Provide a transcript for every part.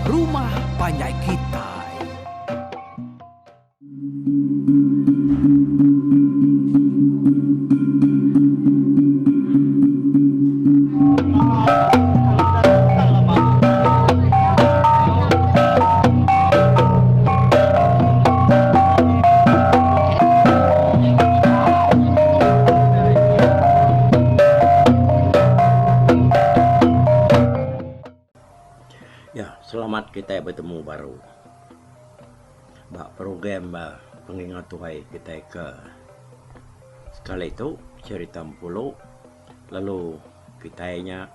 Rumah Panjai Kitai. Ya, selamat kitai betemu baru ba program pengingat tuai kitai ke sekali tu cherita Empulu lalu kitai nya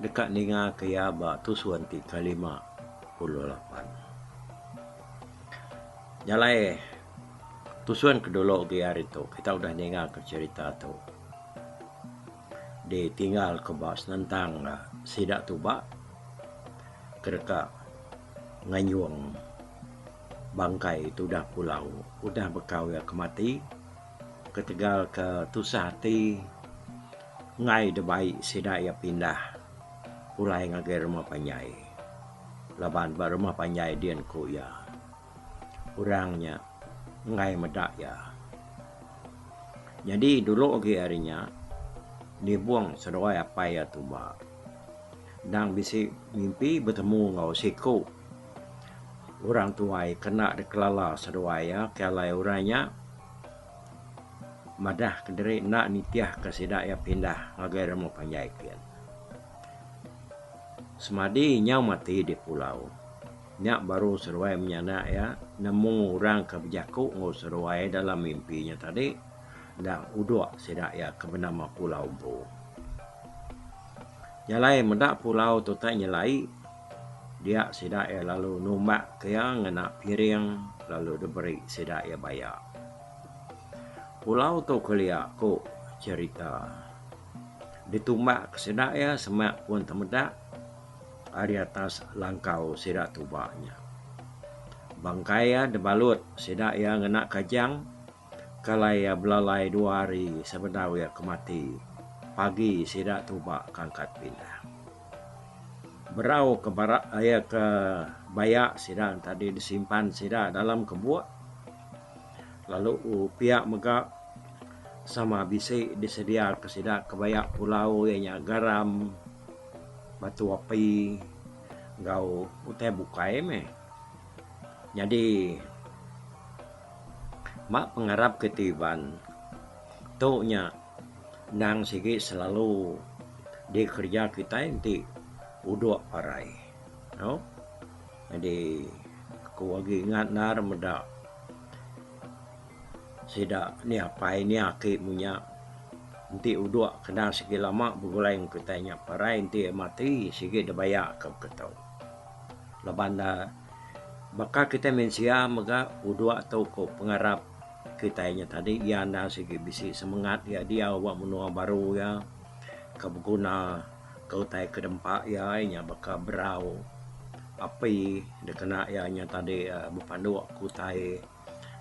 deka ninga ke iya ba tusun ti ke 58. Nya alai tusun ke dulu agi hari tu kita udah ninga ke cherita tu ditinggal ke ba senentang sida tuba ke deka ngayung bangkai tudah pulau udah bekau iya ke mati ketegal ke tusah ati enggai dibai sida iya pindah pulai ngagai rumah panjai. Laban ba rumah panjai din ku iya. Orang nya enggai meda iya. Nyadi dulu agi ari nya nibung seduai apai iya tuba. Endang bisi mimpi betemu enggau siku orang tuai kena dikelala seduai iya ke alai orang nya madah kediri enda nitihka sida iya pindah ngagai rumah panjai kin. Semadi nyau mati di pulau. Nya baru seduai menyanak iya nemu orang ke bejaku enggau seduai dalam mimpi nya tadi enda udok sida iya ke benama Pulau empu. Nya alai meda pulau tu tai nyelai dia sida iya lalu numbak ke iya ngena piring lalu diberi sida iya baya. Pulau tu kelia ku cherita ditumbak ke sida iya semak pun temedak. Ari atas langkau sida tuba nya. Bangkai iya dibalut sida iya ngena kajang ke alai iya belalai dua hari sebedau iya ke mati pagi sida tuba ke angkat pindah. Berau ke bara iya ke baya sida tadi disimpan sida dalam kebuk lalu pia mega sama bisi disediaka sida ke baya pulau iya nya garam. Batu api enggau utai bukai meh. Nyadi ba pengarap kiti Iban tu nya endang sigi selalu dikereja kitai enti udok parai. Au nyadi aku agi ingat endar meda Sida ni apai ni aki munya enti udok kena sigi lama begulai ngan kitai nya parai enti iya mati sigi dibaya ka beketo. Laban ne baka kitai mensia mega udok tu ku pengarap kitai nya tadi iya enda sigi bisi semengat iya diau ba menua baru iya ke beguna ke utai ke dempa iya nya baka berau api dikena iya nya tadi bepanduk ke utai.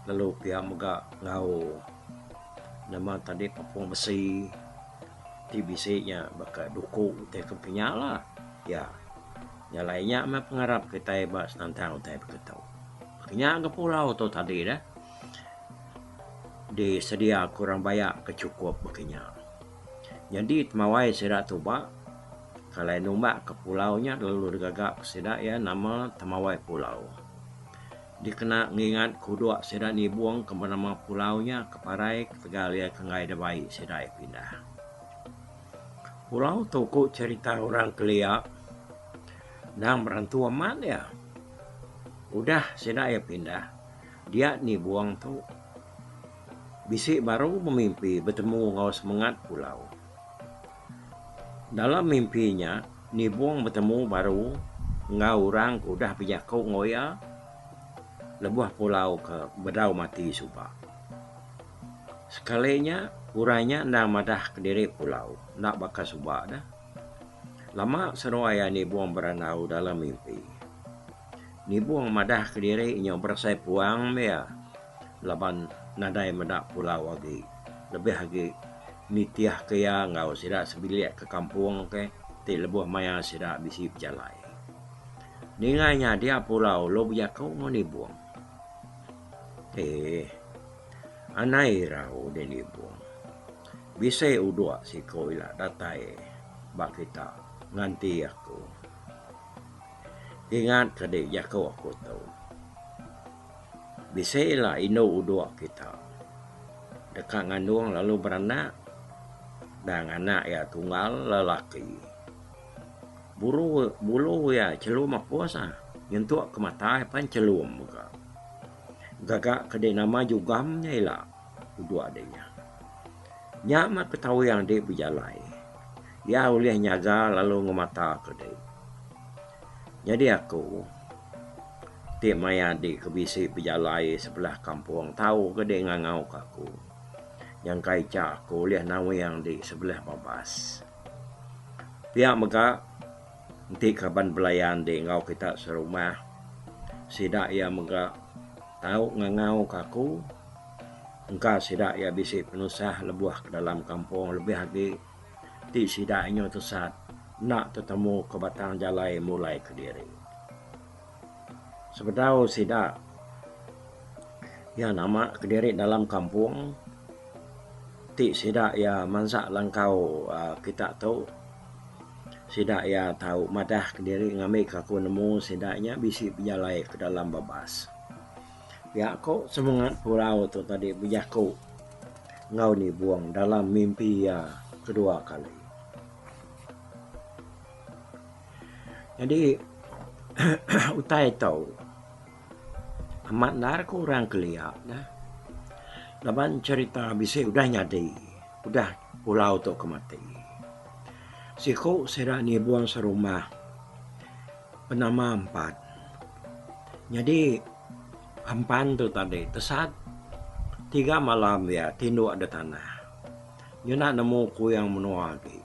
Lalu pia mega enggau nama tadi papung besi ti bisi nya baka duku ti ke pinya lah ya. Nya alai nya meh pengarap kitai ba senentang utai begitu. Nya ga pulau tu tadi deh disedia ke orang baya ke chukup baka nya. Nyadi temawai sida tuba kalai numbak ke pulau nya lalu digaga ke sida iya nama Temawai Pulau. Dikena ngingat kuduk sida nibung ke benama pulau nya ke parai ketegal iya ke enggai dibai sida iya pindah. Pulau tu ku cherita orang kelia endang berantu amat iya. Udah sida iya pindah dia nibung tu bisi baru bemimpi betemu enggau semengat pulau. Dalam mimpi nya, Nibong betemu baru enggau orang ke udah bejaku enggau iya lebuh pulau ke bedau mati suba. Sekali nya, orang nya endang madah kediri pulau enda baka suba deh. Lama seduai iya Nibong berandau dalam mimpi. Nibong madah kediri nyau berasai puang meh iya. Laban nadai meda pulau agi lebih agi nitihka iya enggau sida sebilik ke kampung ke ti lebuh maya sida bisi bejalai. Ninga nya dia pulau lu bejaku enggau nibung. Eeh. Anai irau deh nibung. Bisi udok siku ila datai ba kita nganti aku. Ingat ke dek jaku aku tu. Bisi ila indu udok kita deka ngandung lalu beranak dang anak iya tunggal lelaki. Buru bulu iya chelum apus ah nyentuk ke mata iya pan chelum mega. Gaga ke dek nama jugam nya ila udok dek nya. Nya meh ketawing dek bejalai. Iya ulih nyaga lalu ngemata ke dek. Nyadi aku ti maya dek ke bisi bejalai sebelah kampung tau ke dek ngangau ke aku. Nyangka icha aku ulih nawing dek sebelah babas. Pia mega enti kaban belayan ti enggau kita serumah sida iya mega tau ngangau ka aku engka sida iya bisi penusah lebuh ke dalam kampung lebih agi ti sida inyu tesat enda tetemu ke batang jalai mulai kediri. Sebedau sida iya nama kediri dalam kampung. Ti sida iya mansa langkau uhh kita tu sida iya tau madah kediri ngambika aku nemu sida nya bisi bejalai ke dalam babas. Pia ko semengat pulau tu tadi bejaku enggau nibung dalam mimpi iya kedua kali. Nyadi utai tu. Amat endar ku orang kelia neh. Laban cherita bisi udah nyadi udah pulau tu ke mati. Siku sida nibung serumah benama Ampan. Nyadi Ampan tu tadi tesat tiga malam iya tinduk da tanah. Nyenda nemu kuyang menua agi.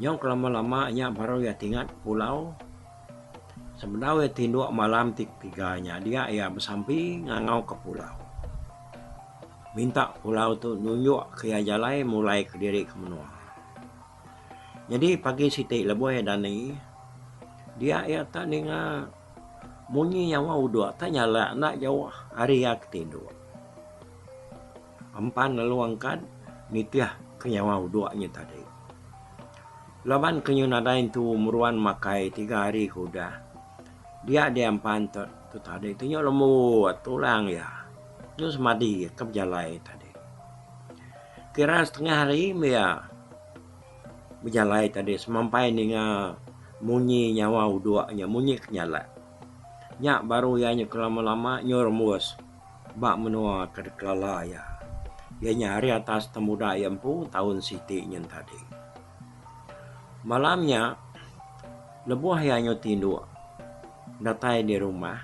Nyau kelama-lama nya baru iya tingat pulau. Sebedau iya tinduk malam ti ketiga nya dia iya besampi ngangau ke pulau. Minta pulau tu nunjuk ke iya jalai mulai kediri ke menua. Nyadi pagi siti lebuh iya dani dia iya tak ninga munyi nyawa udok tak nyalak enda jauh ari iya ke tinduk. Empan lalu angkat nitih ke nyawa udok nya tadi. Laban ke nyu nadai entu meruan makai tiga hari ke udah, dia deh empan tu tu tadi tu nyu lembut tulang iya. Nyu semadi ke bejalai tadi. Kira setengah hari meh iya bejalai tadi semampai ninga munyi nyawa udok nya munyi ke nyalak. Nya baru iya nyu kelama-lama nyu rembus. Ba menua ke dikelala iya, iya nya ari atas temuda iya empu taun siti nyin tadi. Malam nya, lebuh iya nyu tinduk datai di rumah,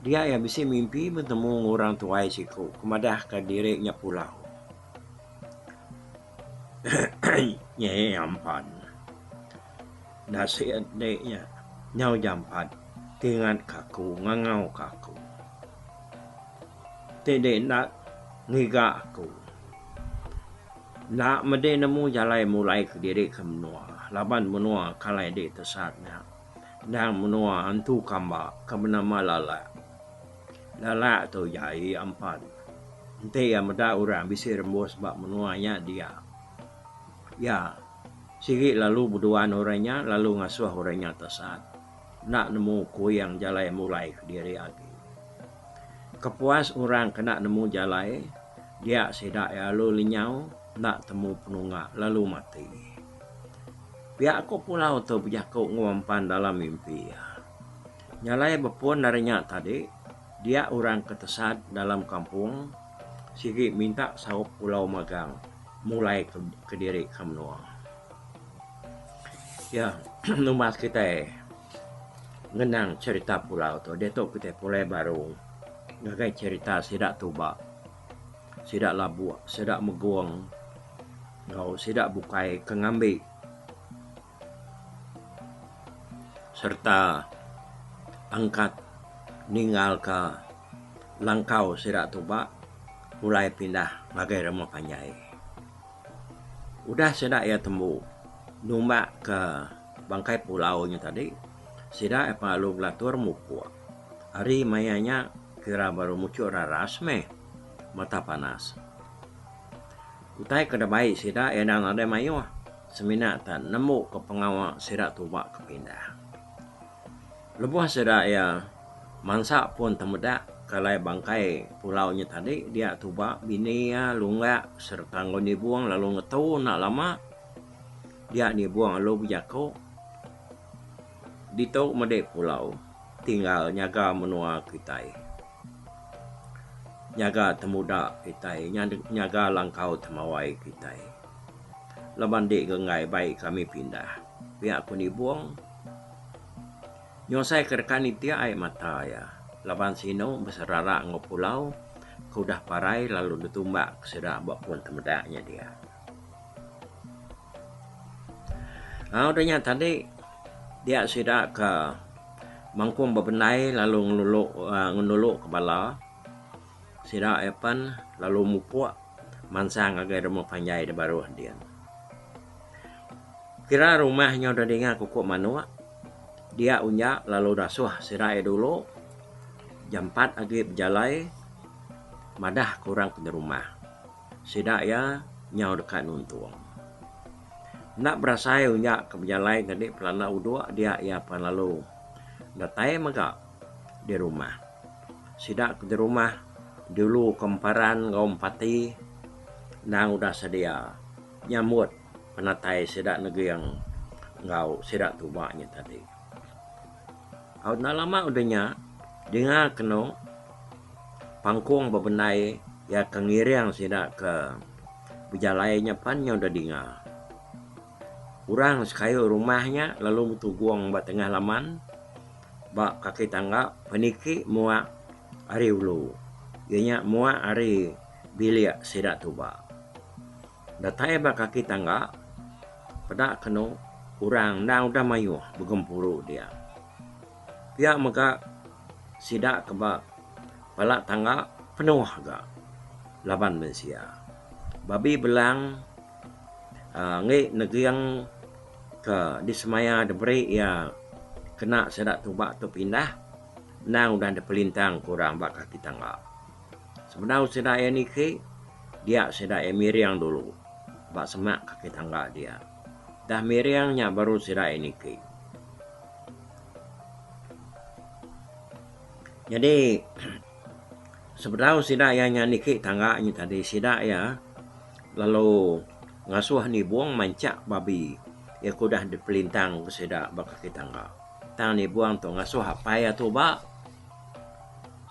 dia iya bisi mimpi betemu enggau orang tuai siku ke madahka diri nya pulau. Nyei ampan. Nasit ende nya nyau jampat tingat ka aku ngangau ka aku. Ti dek enda ngiga aku. Enda mede nemu jalai mulai kediri ke menua laban menua kalai dek tesat nya endang menua antu kamba ke benama Lalak. Lalak tu jai ampan enti iya meda orang bisi rembus ba menua nya dia. Iya. Sigi lalu beduan orang nya lalu ngasuh orang nya tesat. Enda nemu kuing jalai mulai kediri agi. Kepuas orang ke enda nemu jalai, dia sida iya lalu lenyau enda temu penunga lalu mati. Pia ko pulau tu bejaku enggau empan dalam mimpi iya. Jalai bepun ari nya tadi, dia orang ke tesat dalam kampung sigi minta saup pulau magang. Mulai kediri ke menua. Ya numbas kitai ngenang cherita pulau tu diatu kitai pulai baru ngagai cherita sida tuba, sida labuk, sida megong enggau sida bukai ke ngambi sereta angkat ninggalka langkau sida tuba pulai pindah ngagai rumah panjai. Udah sida iya tembu numbak ka bangkai pulau nya tadi, Sida iya pan lalu belatur mupuk. Hari maya nya kira baru muchuk raras meh mata panas. Utai ke dibai sida iya endang nadai mayuh semina tak nembuka pengawa sida tuba ke pindah. Lebuh sida iya mansa pun temedak ke alai bangkai pulau nya tadi dia tuba bini iya lunggak sereta enggau nibung lalu ngetu enda lama dia nibung lalu bejaku ditu medi pulau tinggal nyaga menua kitai. Nyaga temuda kitai nyaga langkau temawai kitai. Laban di genggai bai kami pindah pia ku nibung. Nyusai ke deka nitik ai mata iya laban sinu beserara enggau pulau ke udah parai lalu ditumbak ke sida ba pun temedak nya dia. Au udah nya tadi dia sida ke mangkung bebendai lalu ngelulu uhh ngenulu ke bala sida iya pen lalu mupuk mansang ngagai rumah panjai da baruh din. Kira rumah nya udah dinga kukuk manuk dia unya lalu dasuh sida iya dulu jampat agi bejalai madah ke orang ke nerumah. Sida iya nyau deka nuntung. Enda berasai unya ke bejalai tadi pelanda udok dia iya pan lalu datai mega di rumah. Sida ke di rumah dulu ke emparan enggau empati endang udah sedia nyambut penatai sida neging enggau sida tuba nya tadi. Au enda lama udah nya dinga kenu pangkung bebendai iya ke ngiring sida ke bejalai nya pan nya udah dinga. Orang sekayu rumah nya lalu betugung ba tengah laman ba kaki tangga peniki muak ari ulu iya nya muak ari bilik sida tuba. Datai ba kaki tangga, peda kenu orang endang udah mayuh begempuru dia. Pia mega sida ke ba pala tangga penuh ga laban mensia. Babi belang uhh enggi neging ke disemaya diberi iya kena sida tuba tu pindah endang udah dipelintang ke orang ba kaki tangga. Sebedau sida iya niki, dia sida iya miring dulu ba semak kaki tangga dia. Dah miring nya baru sida iya niki. Nyadi sebedau sida iya nya niki tangga nya tadi sida iya lalu ngasuh nibung manchak babi iya ke udah dipelintang sida ba kaki tangga. Tang nibung tu ngasuh apai iya tuba.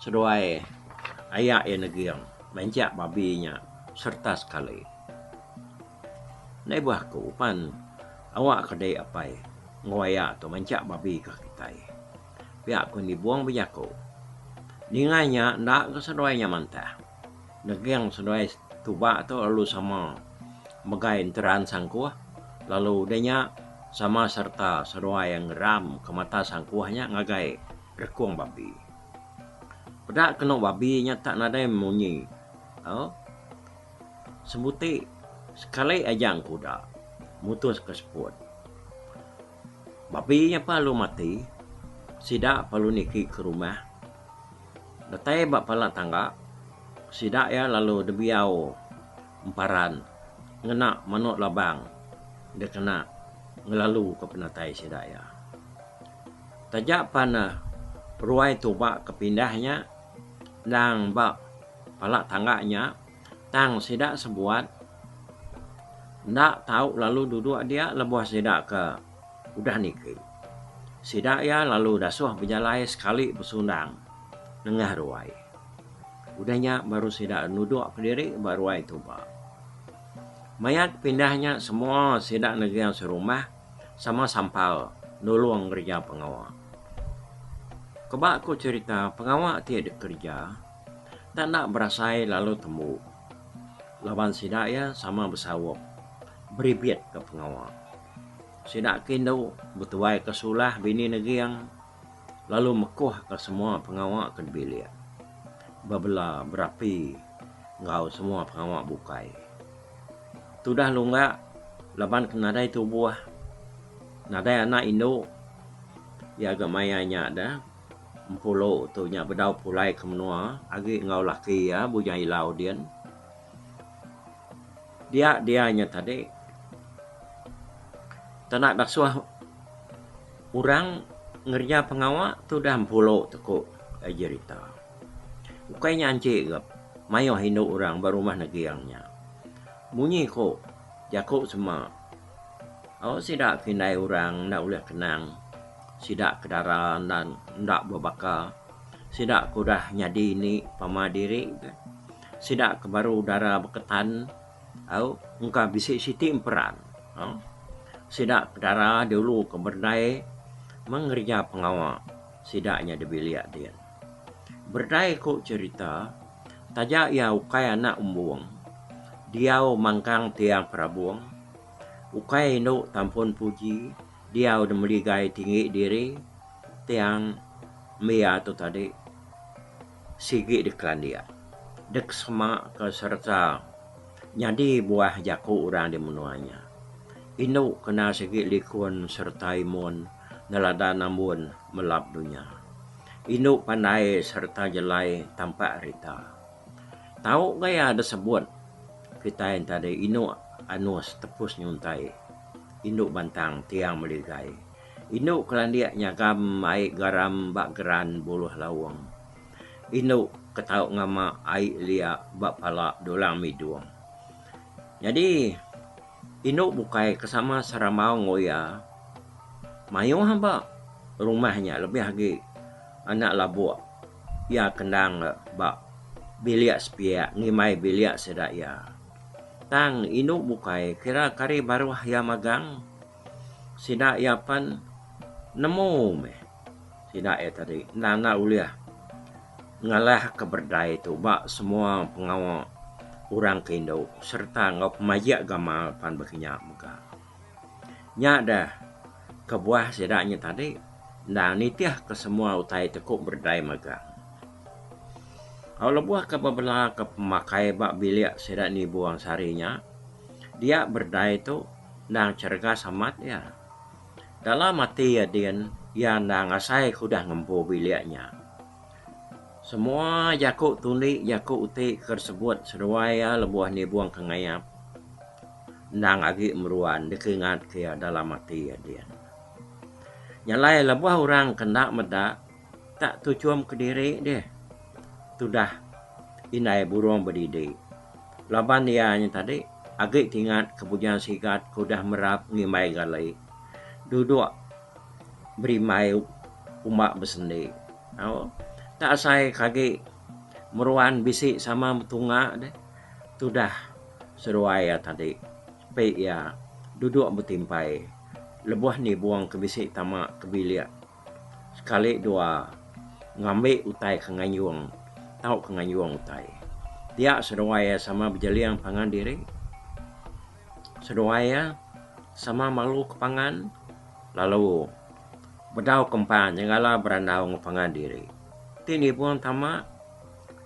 Seduai aya iya neging manjak babi nya sereta sekali. Ndai buah aku pan awak ke dei apai enggau aya tu manjak babi ka kitai. Pia ku Nibong bejaku. Ninga nya enda ke seduai nya mantah. Neging seduai tuba tu lalu sama megai enteran sangkuh lalu udah nya sama sereta seduai ngeram ke mata sangkuh nya ngagai Rekung babi. Peda kenu babi nya tak nadai munyi. Au. Sebuti sekali aja engkuda mutus ke seput. Babi nya pan lalu mati. Sida perlu niki ke rumah. Datai ba pala tangga, sida iya lalu dibiau emparan ngena manuk labang dikena ngelaluka penatai sida iya. Taja pan ruai tuba ke pindah nya endang ba pala tangga nya tang sida sebuat enda tau lalu duduk dia lebuh sida ke udah niki. Sida iya lalu dasuh bejalai sekali besundang nengah ruai. Udah nya baru sida nuduk kediri ba ruai tuba. Maya ke pindah nya semua sida neging serumah sama sampal nulung ngereja pengawa. Keba ku cherita pengawa ti dikereja tak enda berasai lalu tembu laban sida iya sama besaup beribit ka pengawa. Sida ke indu betuai ka sulah bini neging lalu mekuh ka semua pengawa ke dibilik bebela berapi enggau semua pengawa bukai. Tudah lungga laban ke nadai tubuh, nadai anak indu. Iya ga maya nya da Empulo tu nya bedau pulai ke menua agi enggau laki iya Bujang Ilau din. Dia dia nya tadi tena dasuh orang ngereja pengawa tudah Empulo tu ku jerita. Ukai nya anchi ga mayuh indu orang ba rumah Neging nya. Munyi ku jaku sema au sida ke indai orang enda ulih kenang sida ke dara enda enda bebaka sida ke udah nyadi ini pama diri ke sida ke baru dara beketan au engka bisi siti emperan au sida ke dara dulu ke berdai meng ngereja pengawa sida nya da bilik din. Berdai ku cherita. Taja iya ukai anak umbung, diau mangkang tiang perabung, ukai indu tampun puji, diau da meligai tinggi diri, tiang mia tu tadi sigi dikelandik, dikesemaka sereta nyadi buah jaku orang di menua nya. Indu kena sigi likun sereta imun neladan ambun melap dunya. Indu pandai sereta jelai tampak rita. Tau gaya disebut kitai entadi indu anus tepus nyuntai, indu bantang tiang meligai, indu ke landik nyagam ai garam ba geran buluh laung, indu ke tau ngama ai lia ba pala dulang midung. Nyadi indu bukai ke sama serambau enggau iya mayuh ba rumah nya lebih agi anak labuk iya ke endang ba bilik sepiak ngimbai bilik sida iya. Tang indu bukai kira ke hari baruh iya magang sida iya pen nemu meh sida iya tadi endang enda ulih ngalah ke berdai tu ba semua pengawa orang ke indu sereta enggau pemajik gamal pan baka nya mega. Nya deh kebuah sida nya tadi endang nitih ke semua utai ti ku berdai mega. Au lebuh ke bebela ke pemakai ba bilik sida nibung sehari nya dia berdai tu endang cheregas amat iya. Dalam ati iya din iya endang asai ke udah ngempu bilik nya. Semua jaku tundi jaku uti ke disebut seduai iya lebuh nibung ke ngayap endang agi meruan dikeingatka iya dalam ati iya din. Nya alai lebuh orang ke enda meda tak tuchum kediri deh tudah indai burung bedidi laban iya nya tadi agi tingat ke Bujang Sigat ke udah merap ngimbai gali duduk berimbai umba besendi. Au tak asai ke agi meruan bisi sama betunga deh tudah seduai iya tadi sepi iya duduk betimpai lebuh nibung ke bisi tama ke bilik sekali dua ngambi utai ke nganjung tau ke nganjung utai. Dia seduai iya sama bejeling pangan diri seduai iya sama malu ke pangan lalu. Bedau kempa nyengala berandau enggau pangan diri. Ti nibung tama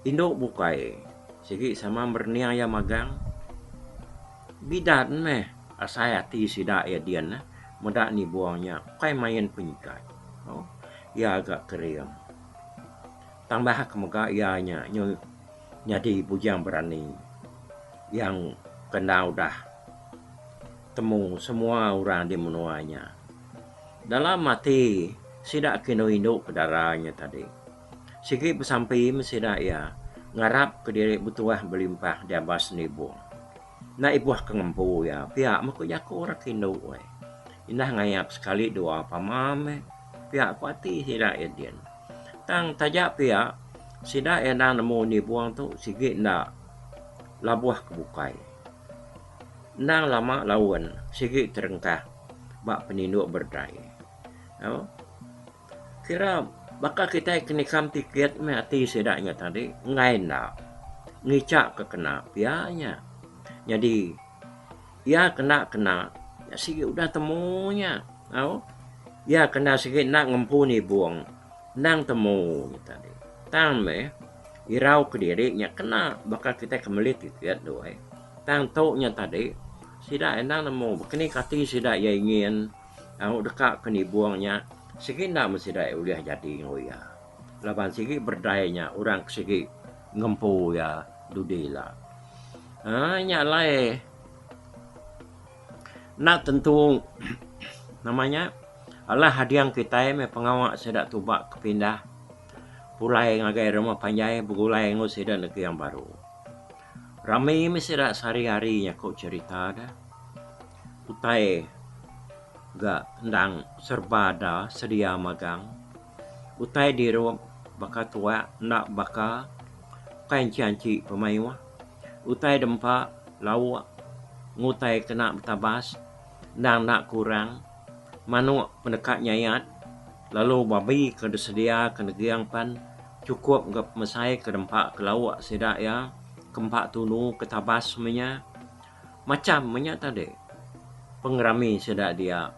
indu bukai sigi sama merening iya magang. Bidan meh asai ati sida iya din neh meda nibung nya ukai main penyigat. Iya ga kering. Tambah ke mega iya nya nyadi bujang berani yang kena udah temu semua orang di menua nya. Dalam ati sida ke indu-indu ke dara nya tadi, sigi besampi meh sida iya ngarap ke diri betuah belimpah diabas nibung. Enda ibuh ke ngempu iya pia meh ku jaku orang ke indu ai. Indah ngayap sekali dua pama meh pia ku ati sida iya din. Tang taja pia sida iya endang nemu nibung tu sigi enda labuh ke bukai. Endang lama laun sigi terengkah ba penindu berdai. Au kira baka kitai ke nikam tiket meh ati sida nya tadi enggai enda ngicha ke kena pia nya. Nyadi iya kena kena sigi udah temu nya au iya kena sigi enda ngempu nibung endang temu nya tadi. Tang meh irau kediri nya kena baka kitai ke meli tiket tu ai. Tang tu nya tadi sida endang nemu bekeni ke ati sida iya ingin au deka ke nibung nya. Sigi enda meh sida ulih jadi enggau iya. Laban sigi berdai nya orang ke sigi ngempu iya dudi ila. Aaa nya alai enda tentu nama nya alah ading kitai meh pengawa sida tuba ke pindah pulai ngagai rumah panjai begulai enggau sida neging baru. Rami meh sida sehari-hari nya ku cherita deh. Utai ga endang serba da sedia magang. Utai dirup baka tuak enda baka ukai anchi-anchi pemayuh. Utai dempa lauk ngutai kena betabas endang enda kurang. Manuk peneka nyayat lalu babi ke disedia ke neging pan chukup ga pemesai ke dempa ke lauk sida iya ke empa tunu ke tabas meh nya. Macham meh nya tadi pengerami sida dia.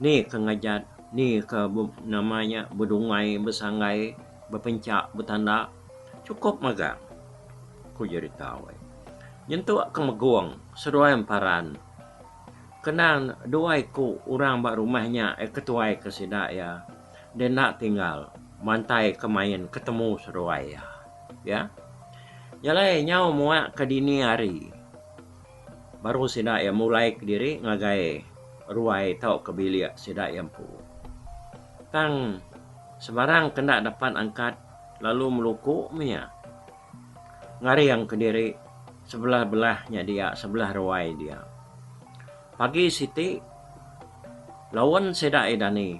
Ni ke ngajat, ni ke nama nya bedungai, besanggai, bepencha, betanda chukup mega, ku jerita weh. Nyentuk ke Megong seduai Emparan kenang dua iku orang ba rumah nya ketuai ke sida iya deh enda tinggal mantai ke main ketemu seduai iya. Ya. Jalai nyau muak ke dini hari baru sida iya mulai kediri ngagai ruai tauka bilik sida iya empu. Tang sebarang ke enda dapat angkat lalu meluku meh iya ngaring kediri sebelah-belah nya dia sebelah ruai dia. Pagi siti laun sida iya dani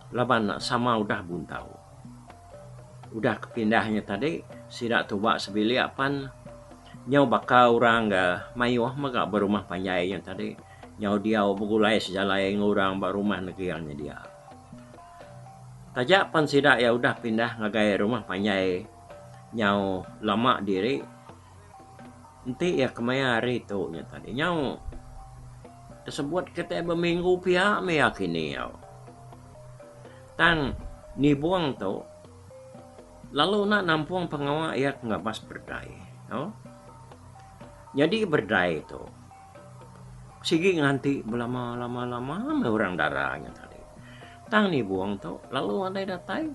laban sama udah buntau. Udah ke pindah nya tadi, sida tuba sebilik pan nyau baka orang ga mayuh mega ba rumah panjai nya tadi nyau diau begulai sejalai enggau orang ba rumah neging nya dia. Taja pan sida iya udah pindah ngagai rumah panjai nyau lama diri enti iya kemaya hari tu nya tadi nyau tesebut kitai beminggu pia meh iya kini. Tang nibung tu lalu enda nampung pengawa iya ke ngabas berdai. Au. Nyadi berdai tu sigi nganti belama lama lama meh orang dara nya tadi. Tang nibung tu lalu nadai datai.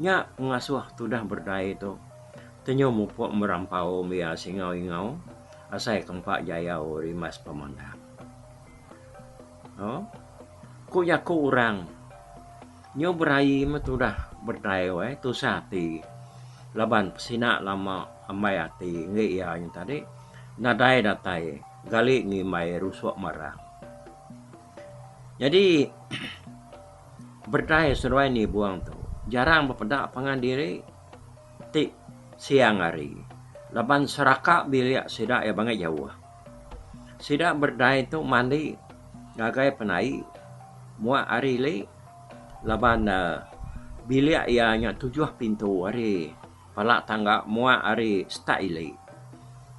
Nya pengasuh tudah berdai tu tenyu mupuk merampau mia singau ingau asai ke empa jayau rimbas pemandang. Au. Ku jaku orang, nyu beraie meh tudah berdai weh tusah ati laban pesina lama ambai ati enggi iya nya tadi nadai datai gali ngimbai rusuk marang. Nyadi berdai seduai nibung tu jarang bepeda pangan diri ti siang hari laban seraka bilik sida iya bangat jauh. Sida berdai tu mandi ngagai penai muak ari ili laban bilik iya nya tujuh pintu ari pala tangga muak ari setak ili.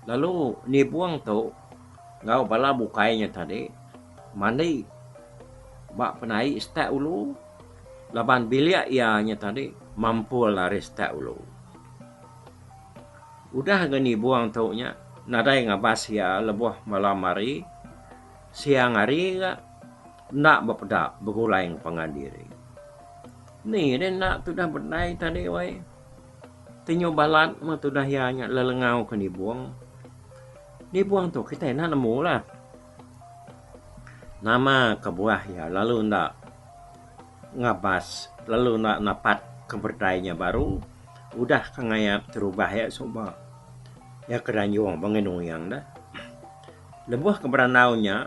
Lalu nibung tu enggau bala bukai nya tadi mandi ba penai setak ulu laban bilik iya nya tadi mampul ari setak ulu. Udah ga nibung tu nya nadai ngabas iya lebuh malam hari, siang hari ga enda bepeda begulai enggau pangan diri. Ni deh enda tudah bendai tadi wai. Tinyu balat meh tudah iya nya lelengau ke nibung. Nibung tu kitai enda nemu lah. Nama kebuah iya lalu enda ngabas lalu enda napat ke berdai nya baru udah ke ngayap terubah iya suba. Iya ke danjung banggai nuyang deh. Lebuh ke berandau nya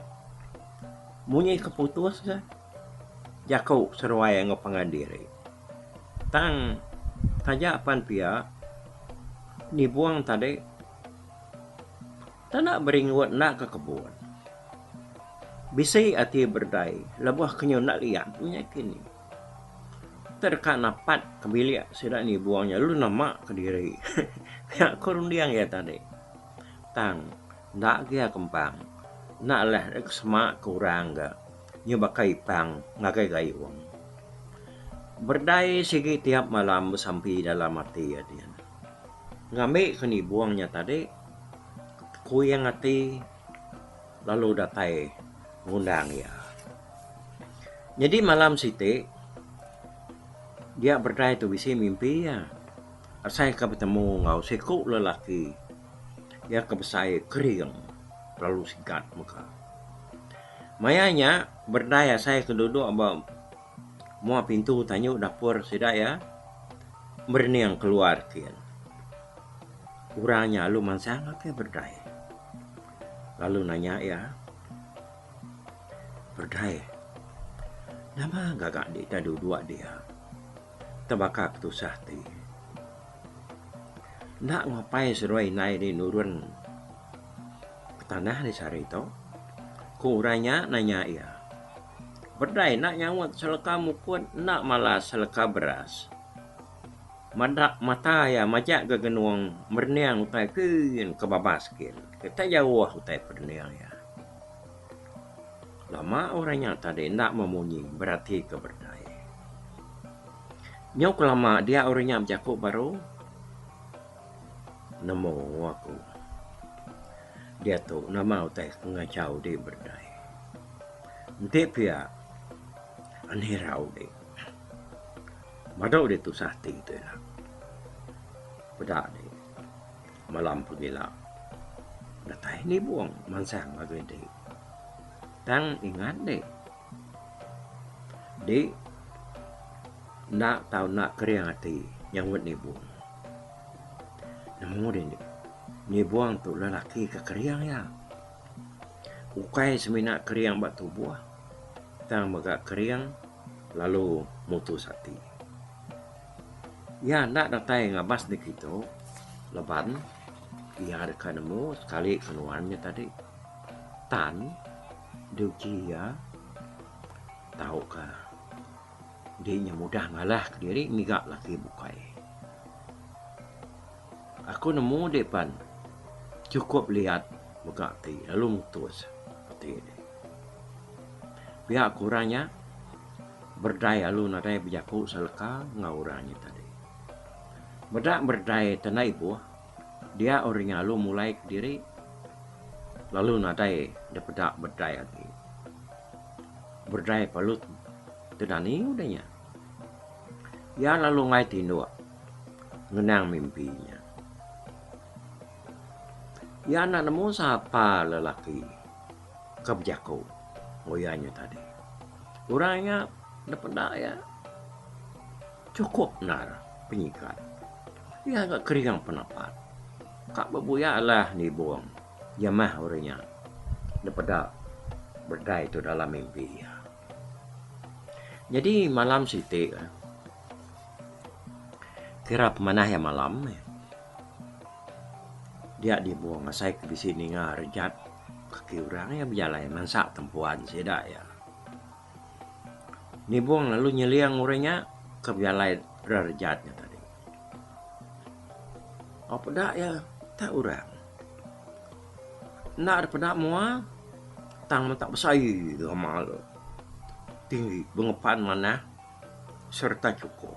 munyi ke putus ga jaku seruai enggau pangan diri. Tang taja pan pia nibung tadi tanda beringgut enda ke kebun. Bisi ati berdai lebuh ke nyu enda liat nya kini. Te deka napat ke bilik sida nibung nya lalu nama kediri. Pia ku runding iya tadi. Tang enda agi iya kempang enda alah deka sema ke orang ga nyu baka ipang ngagai gayung. Berdai sigi tiap malam besampi dalam ati iya din. Ngambi ke nibung nya tadi kuing ati. lalu datai ngundang iya. Nyadi malam siti, Dia berdai tu bisi mimpi iya. Asai ka betemu enggau siku lelaki iya ke besai kering lalu sigat mega. Maya nya berdai asai ke duduk ba mua pintu tanyu dapur sida iya merening keluar kin. Orang nya lalu mansang ngagai berdai lalu nanya iya. Berdai nama gaga dita duduk dia. Tebaka ke tusah ti. Enda ngapai seduai indai dih nurun ke tanah dih sehari tu, ku orang nya nanya iya. Bedai enda nyaut seleka mukut enda malas seleka beras. Meda mata iya majak ga genung merening utai kin ke babas kin. Kitai jauh utai perening iya. Lama orang nya tadi enda memunyi beratika berdai. Nyau kelama dia orang nya bejaku baru, Nemu aku. Diatu nama utai ke ngachau dih berdai. Enti pia anih irau dih. Badu dih tusah ati tu ila. Peda dih. Malam pegila datai nibung mansang ngagai di. Tang ingat di, di enda tau enda kering ati nyaut nibung. Nemu di nibung tu lelaki ke kering iya. Ukai semina kering ba tubuh tang mega kering lalu mutus ati. Iya enda datai ngabas dikitu laban iya deka nemu sekali ke nuan nya tadi tan diuji iya tauka di nya mudah ngalah kediri ngiga laki bukai. Aku nemu di pan chukup liat mega ti lalu mutus ati deh. Pia ku orang nya. Berdai alu nadai bejaku seleka enggau orang nya tadi. Meda berdai tenda ibuh, dia orang nya alu mulai kediri lalu nadai dipeda berdai agi. Berdai perlu tedani udah nya. Iya lalu enggai tinduk ngenang mimpi nya. Iya enda nemu sapa lelaki ke bejaku enggau iya nya tadi. Orang nya enda peda iya chukup endar penyigat. Iya ga kering penapat. Ka bebuya alah nibung jamah orang nya enda peda berdai tu dalam mimpi iya. Nyadi malam siti kira pemanah iya malam dia nibung asai ke bisi ninga rejat kaki orang iya bejalai mansa tempuan sida iya. Nibung lalu nyeling orang nya ke bejalai rejat nya tadi. Au peda iya tak orang. Enda dep peda mua tang meh tak besai gamal tinggi bengepan manah sereta chukup.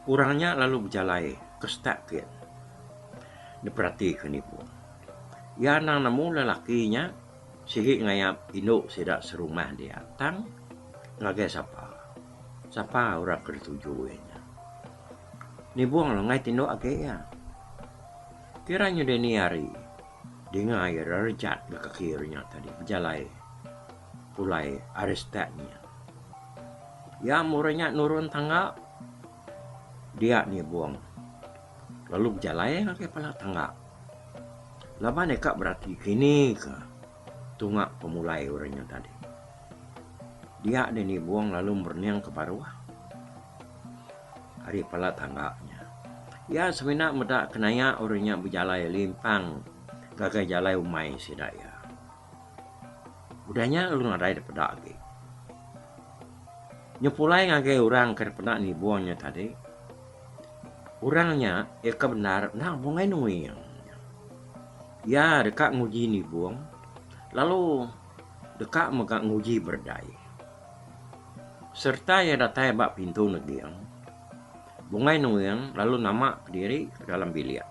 Orang nya lalu bejalai ke setak kin diperatika Nibung. Iya anang nemu lelaki nya. Sigi ngayap indu sida serumah dia tang ngagai sapa. Sapa orang ke dituju iya nya. Nibung lengai tinduk agi iya. Kira nyu dini hari dinga iya rerejat ga kaki ira nya tadi bejalai pulai ari setak nya. Iya muru nya nurun tangga dia nibung lalu bejalai ngagai pala tangga. Laban iya ka berati kini ka tunga pemulai orang nya tadi. Dia deh nibung lalu merening ke baruh ari pala tangga nya. Iya semina meda kenaya orang nya bejalai limpang ngagai jalai umai sida iya. Udah nya lalu nadai dep peda agi. Nyepulai ngagai orang ke dep peda nibung nya tadi. Orang nya iya ke bendar enda bungai nuing. Iya deka nguji nibung lalu deka mega nguji berdai. Sereta iya datai ba pintu neging, Bungai Nuing lalu nama kediri ke dalam bilik.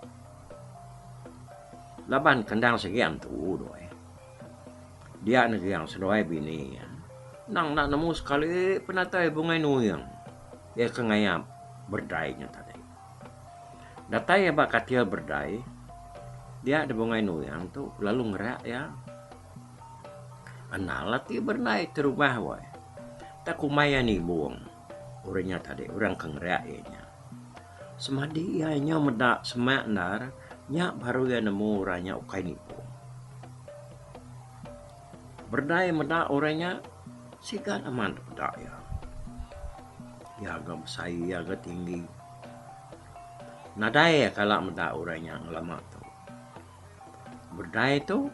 Laban kendang sigi antu doi. Dia neging seduai bini iya. Endang enda nemu sekali penatai Bungai Nuing iya ke ngayap berdai nya tadi. Datai iya ba katil berdai dia da Bungai Nuing tu lalu ngerak iya. Andal ati berdai terubah weh. Tak kumbai iya nibung orang nya tadi orang ke ngerak iya nya. Semadi iya nyau meda semak endar nya baru iya nemu orang nya ukai nibung. Berdai meda orang nya sigat amat peda iya. Iya ga besai iya ga tinggi. Nadai iya kala meda orang nya ngelama tu. Berdai tu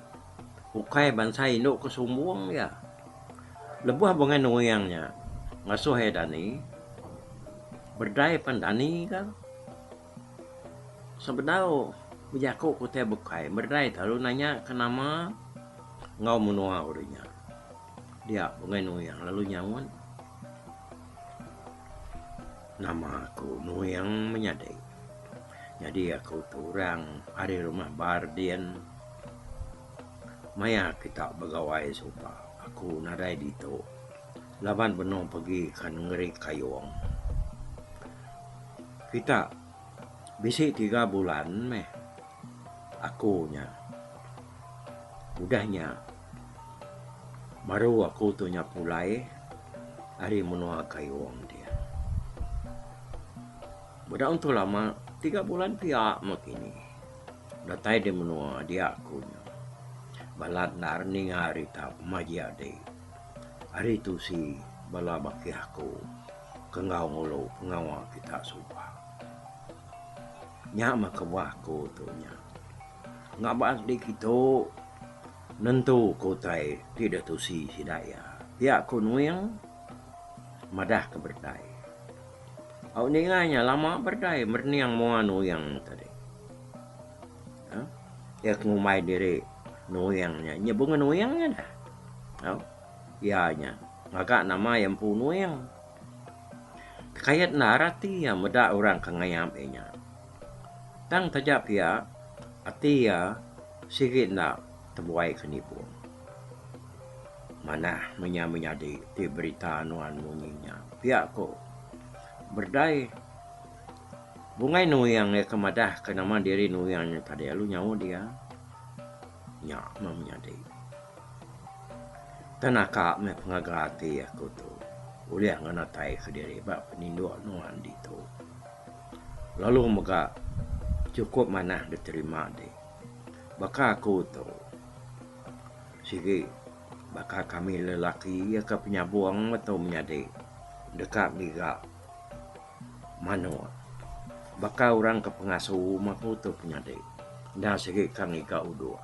ukai bansa indu ke sumbung iya. Lebuh bungai nuing nya ngasuh iya dani, berdai pan dani ka. Sebedau bejaku ke utai bukai berdai lalu nanya ke nama enggau menua orang nya. Dia bungai nuing lalu nyaut nama aku nuing menyadi. Nyadi aku tu orang ari rumah Bardin maya kita begawai suba aku nadai ditu laban benung pegi ke nengeri Kayong. Kita bisi tiga bulan meh aku nya. Udah nya baru aku tu nya pulai ari menua Kayong dia. Beda entu lama tiga bulan pia meh kini datai di menua dia aku nya. Balat endar ninga rita pemajik adi. Ari tusi bala bakih aku ke enggau ngulu pengawa kita suba. Nya meh kebuah aku tu nya. Ngabas di kitu nentu ke utai ti deh tusi sida iya. Pia ku Nuing madah ke berdai. Au ninga nya lama berdai merening mua Nuing tadi. Iya ke ngumbai diri Nuing nya. Nya bunga Nuing nya dah. Au iya nya ngaga nama iya empu Nuing. Tekait endar ati iya meda orang ke ngayap iya nya. Tang taja pia ati iya sigi enda tebuai ke nibung. Manah menya menyadi ti berita nuan munyi nya. Pia ko Berdai. Bungai Nuing iya ke madah ke nama diri Nuing nya tadi lalu nyaut iya. Nya meh menyadi. Tang naka meh pengaga ati aku tu ulih ngenatai kediri ba peninduk nuan ditu. Lalu mega chukup manah diterima dih. Baka aku tu sigi baka kami lelaki iya ke penyabung metu menyadi deka ngiga. Manuk. Baka orang ke pengasu maku tu penyadi. Enda sigi ka ngiga uduk.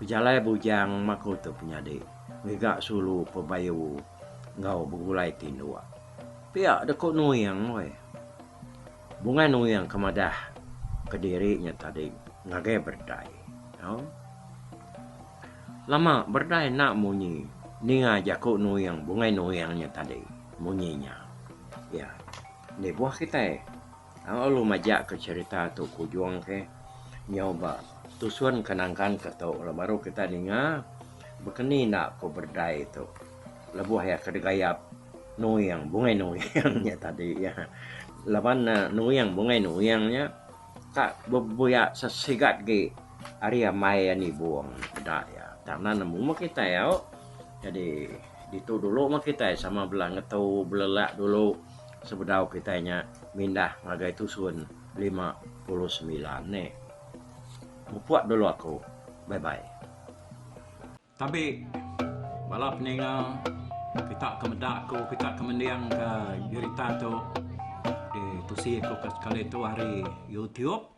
Pejalai bujang maku tu penyadi ngiga sulu pebayu enggau begulai tinduk. Pia deka nuing weh. Bungai nuing ke madah kediri nya tadi ngagai berdai. Au. Lama berdai enda munyi ninga jaku nuing bungai nuing nya tadi munyi nya. Iya. Lebuh kitai lalu majak ke cherita tu ke ujung ke nyau ba tusun ke nangkan ke tu baru kitai ninga bekeni enda ku berdai tu lebuh iya ke digayap nuing bungai nuing nya tadi iya. Laban ne nuing bungai nuing nya ka bebuya sesigat gi ari ambai iya nibung peda iya. Tang enda nemu meh kitai au. Jadi ditu dulu meh kitai sama bela ngetu belelak dulu sebedau kitai nya mindah ngagai tusun 59 neh. Mupuk dulu aku. Bye bye. Tabi bala peninga kita ke meda aku kita ke mending ke jerita tu ditusi aku ke sekali tu ari YouTube.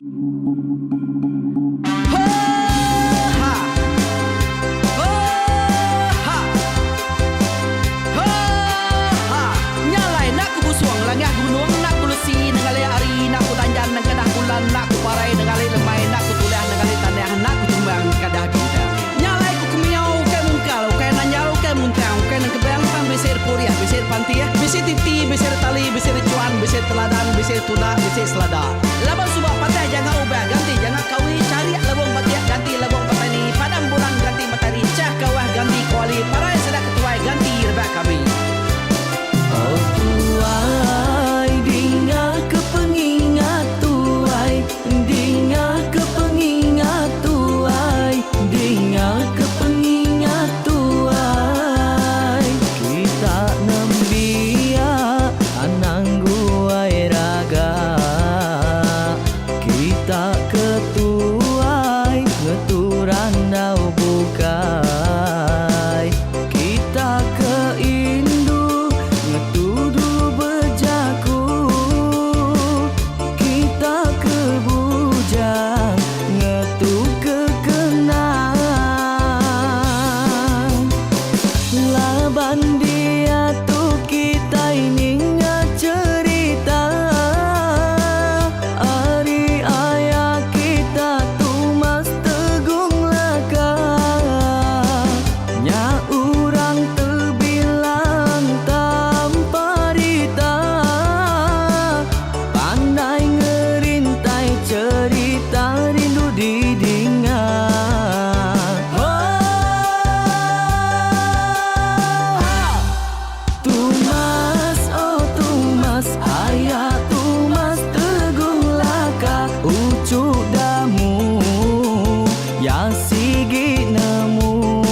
Nya alai enda ku busung langah gunung enda ku lesi nengali hari enda ku danjan nengkadah bulan enda ku parai nengali lemai enda ku tulah nengali tanah enda ku tumbang nengkadah bintang. Nya alai ku kemiau ukai mungkal ukai nanjal ukai muntang ukai nengkebang tang bisi repurih bisi repantih bisi titi bisi retali bisi rechuan bisi teladan bisi tunda bisi selada. Laban suba patah janga ubah ganti janga kawi charik lebung batik ganti lebung petani padam bulan ganti matari chah kawah ganti kuali parai sida ketuai ganti. Laban diatu kitai ninga cherita ari aya kita Tumas Tegung Laka. Nya orang tebilang tanpa rita, pandai ngerintai cherita rindu didinga. Tumas, oh Tumas, aya Tumas Tegung Laka, uchu Damu, ya sigi nemu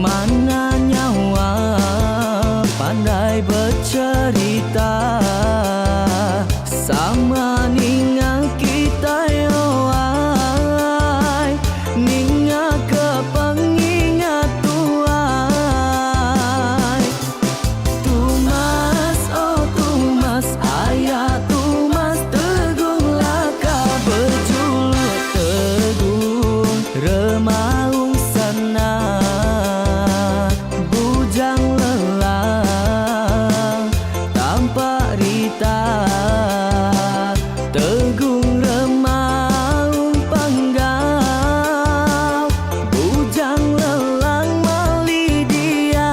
mana nyawa pandai becerita sama ninga kitai owai ninga ke pengingat tuai. Tumas, oh Tumas, aya Tumas Tegung Laka, berjuluk Tegung Remaung Sana, bujang lelang tanpa rita, Tegung Remaung Panggau, bujang lelang mali diau.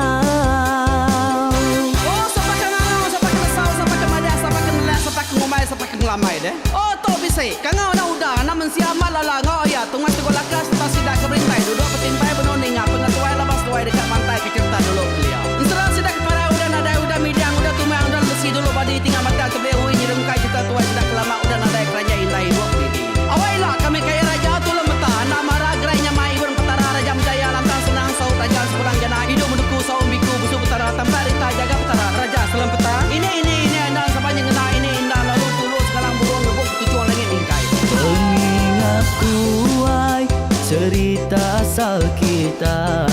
Oh, sapa ke ngangau, sapa ke nesau, sapa ke madah, sapa ke nelah, sapa ke ngumbai, sapa ke ngelamai deh. Oh, tu bisi. Kangau enda udah, anak mensia amat lala enggau iya Tungas Teguh Laka sereta sida ke berintai duduk betimpai benung ninga pengetuai laban seduai deka mantai ke cherita dulu kelia. Ensera sida ke parai udah nadai udah midang udah tumang udah lesi dulu badi tinggal matang tebeli ui nyerungkai cherita tuai sida ke lama udah nadai keranjai indai ibup didi. Awai ila kami kaya raja tulung meta enda mara gerai nyamai ibun petara raja menjaya lantang senang saut raja sepulang jana idup menuku saum biku busu petara tampak rita jaga petara raja selempeta ini ini ini endang sapa nyengena ini indah lalu tulu sekalang burung ngebuk ketuchung langit mingkai. Pengingat ku ai cerita asal kita.